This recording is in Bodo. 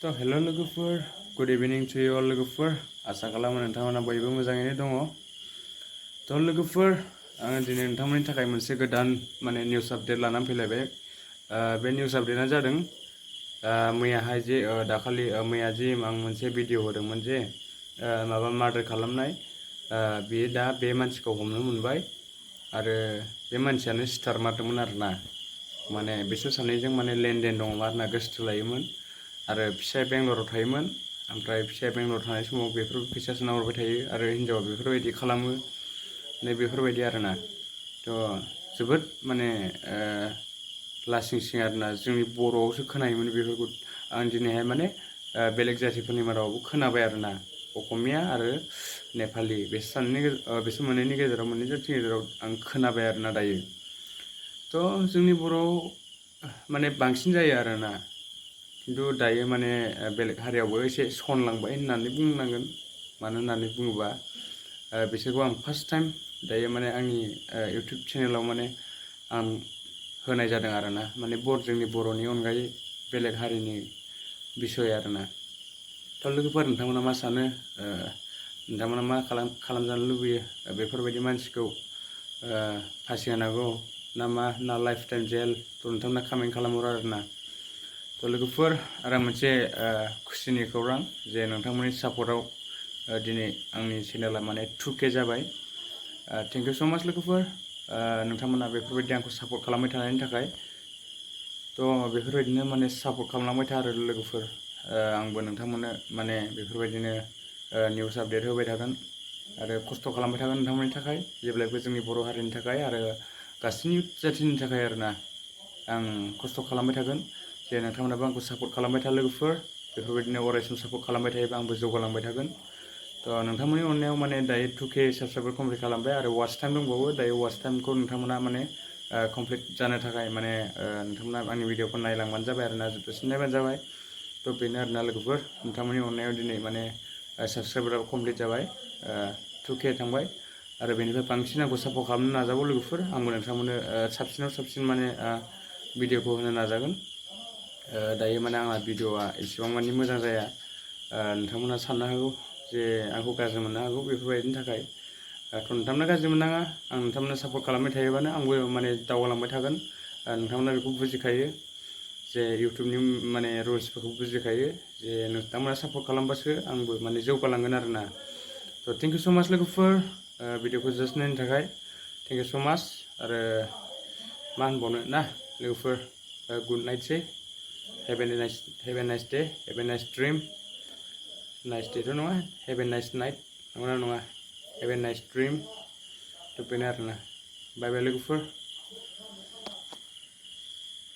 तो हेलो लोगोफोर, गुड इभिनिं टु यु अल लोगोफोर। आसा खालामो नोंथांमोना बयबो मोजाङैनो दङ। तो लोगोफोर, आङो दिनै नोंथांमोननि थाखाय मोनसे गोदान निउस आपडेट लानानै फैलायबाय। बे निउस आपडेटआ जादों मैयाहाय जे दाखालि मैया जे आं मोनसे भिडिअ होदोंमोन जे माबा मार्डार खालामनाय, बेयो दा बे मानसिखौ हमनो मोनबाय आरो बे मानसियानो स्टार मारदोंमोन आरोना। बिसोर सानैजों लेनदेन दङमोन आरोना, गोसथोलायोमोन आरो फिसाया बेंगलराव थायोमोन। ओमफ्राय फिसाया बेंगलराव थानाय समाव बेफोर फैसा सोनाहरबाय थायो आरो हिन्जावा बेफोरबायदि खालामो। बेफोरबायदि आरोना। तो जोबोद लासिं सिं आरोना, जोंनि बर'आवसो खोनायोमोन बेफोरखौ। आं दिनैहाय बेलेग जातिफोरनि मादावबो खोनाबाय आरोना, असमिया आरो नेपालि बिसोर मोननैनि गेजेराव, मोननै जातिनि गेजेराव आं खोनाबाय आरोना दायो। तो जोंनि बर'आव बांसिन जायो आरोना, खिन्थु दायो बेलेग हारियावबो एसे सनलांबाय होननानै बुंनांगोन। मानो होननानै बुङोबा बिसोरखौ आं फार्स्ट टाइम दायो आंनि इउटुब चेनेलाव आं होनाय जादों आरोना, जोंनि बर'नि अनगायै बेलेग हारिनि बिसय आरोना। तो लोगोफोर, नोंथांमोना मा सानो? नोंथांमोना मा खालामजानो लुबैयो? बेफोरबायदि मानसिखौ फासि होनांगौ ना लाइफ टाइम जेल? तो नोंथांमोना कमेन्ट खालामहर आरोना। तो लोगोफोर, आरो मोनसे खुसिनि खौरां जे नोंथांमोननि सापर्टआव दिनै आंनि चेनेला 2K जाबाय। थेंक इउ स' माच लोगोफोर, नोंथांमोना बेफोरबायदि आंखौ सापर्ट खालामबाय थानायनि थाखाय। तो बेफोरबायदिनो सापर्ट खालामलांबाय था आरो लोगोफोर। आंबो नोंथांमोननो बेफोरबायदिनो निउस आपडेट होबाय थागोन आरो खस्थ' खालामबाय थागोन नोंथांमोननि थाखाय, जेब्लायबो जोंनि बर' हारिनि थाखाय आरो गासैनि जातिनि थाखाय आरोना। आं खस्थ' खालामबाय थागोन जे नोंथांमोनाबो आंखौ सापर्ट खालामबाय था लोगोफोर। बेफोरबायदिनो अरायसम सापर्ट खालामबाय थायोबा आंबो जौगालांबाय थागोन। तो नोंथांमोननि अननायाव दायो 2K साबस्क्राइबार कमप्लिट खालामबाय आरो वाच टाइम दंबावो। दायो वाच टाइमखौ नोंथांमोना कमप्लिट जानो थाखाय नोंथांमोना आंनि भिडिअखौ नायलांबानो जाबाय आरोना, जोबजासिम नायबानो जाबाय। तो बेनो आरोना लोगोफोर, नोंथांमोननि अननायाव दिनै साबस्क्राइबाराबो कमप्लिट जाबाय, 2K थांबाय आरो बेनिफ्राय बांसिन आंखौ सापर्ट खालामनो नाजागौ लोगोफोर। आंबो नोंथांमोननो साबसिनाव साबसिन भिडिअखौ होनो नाजागोन। दायो आंना भिडिअआ एसेबां मोजां जाया। नोंथांमोना साननो हागौ जे आंखौ गाज्रि मोननो हागौ बेफोरबायदिनि थाखाय। तो नोंथांमोना गाज्रि मोननाङा, आं नोंथांमोना सापर्ट खालामबाय थायोबानो आंबो दावगालांबाय थागोन। नोंथांमोना बेखौ बुजिखायो जे इउटुबनि रुल्सफोरखौ बुजिखायो जे नोंथांमोना सापर्ट खालामबासो आंबो जौगालांगोन आरोना। तो थेंक इउ स' माच लोगोफोर, भिडिअखौ जास्ट नायनो थाखाय थेंक इउ स' माच। आरो मा होनबावनो ना लोगोफोर, गुड नाइटसै। Have a nice day, have a nice dream. Nice डेथ' नङा, हेभ ए नाइस नाइट, नंगौना नङा? Have a nice dream. तो बेनो आरोना। बाय बाय लोगोफोर।